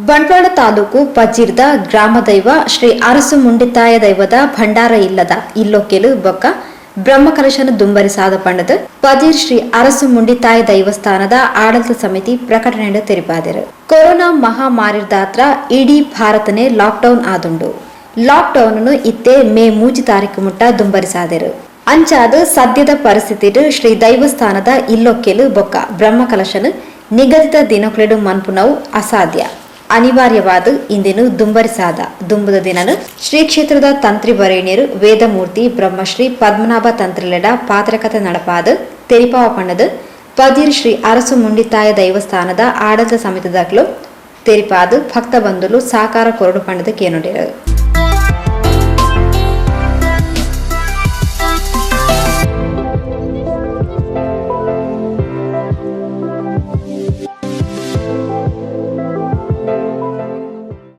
ಬಂಟ್ವಾಳ ತಾಲೂಕು ಪಜೀರ್ದ ಗ್ರಾಮದೈವ ಶ್ರೀ ಅರಸು ಮುಂಡಿತ್ತಾಯ ದೈವದ ಭಂಡಾರ ಇಲ್ಲದ ಇಲ್ಲೊಕ್ಕೆಲು ಬೊಕ್ಕ ಬ್ರಹ್ಮಕಲಶನ ದುಂಬರಿಸಾದ ಪಂಡದ್ ಪಜೀರ್ ಶ್ರೀ ಅರಸು ಮುಂಡಿತ್ತಾಯ ದೈವಸ್ಥಾನದ ಆಡಳಿತ ಸಮಿತಿ ಪ್ರಕಟಣೆ ತೆರಿಪಾದೆರು. ಕೊರೋನಾ ಮಹಾಮಾರಿರ್ದಾತ್ರ ಇಡೀ ಭಾರತನೇ ಲಾಕ್ಡೌನ್ ಆದುಂಡು. ಲಾಕ್ಡೌನ್ ಇತ್ತೆ ಮೇ 3 ತಾರೀಕು ಮುಟ್ಟ ದುಂಬರಿಸಾದೆರು. ಅಂಚಾದ್ ಸದ್ಯದ ಪರಿಸ್ಥಿತಿಡ್ ಶ್ರೀ ದೈವಸ್ಥಾನದ ಇಲ್ಲೊಕ್ಕೆಲು ಬೊಕ್ಕ ಬ್ರಹ್ಮಕಲಶನ್ ನಿಗದಿತ ದಿನೊಕ್ಲೆಡ್ ಮನ್ಪುನವು ಅಸಾಧ್ಯ. ಅನಿವಾರ್ಯವಾದ್ ಇಂದೆನ್ ದುಂಬರಿಸಾದ. ದುಂಬುದ ದಿನನ್ ಶ್ರೀ ಕ್ಷೇತ್ರದ ತಂತ್ರಿ ವರೇಣ್ಯರು ವೇದಮೂರ್ತಿ ಬ್ರಹ್ಮಶ್ರೀ ಪದ್ಮನಾಭ ತಂತ್ರಿಲೆಡ ಪಾತ್ರಕತೆ ನಡಪಾದ್ ತೆರಿಪಾವ ಪಂಡದ್ ಪಜೀರ್ ಶ್ರೀ ಅರಸು ಮುಂಡಿತ್ತಾಯ ದೈವಸ್ಥಾನದ ಆಡಳಿತ ಸಮಿತಿದಕ್ಲು ತೆರಿಪಾದ್ ಭಕ್ತ ಬಂಧುಲು ಸಾಕಾರ ಕೊರಡು ಪಂಡದ್ ಕೇನೊಂಡೆರು.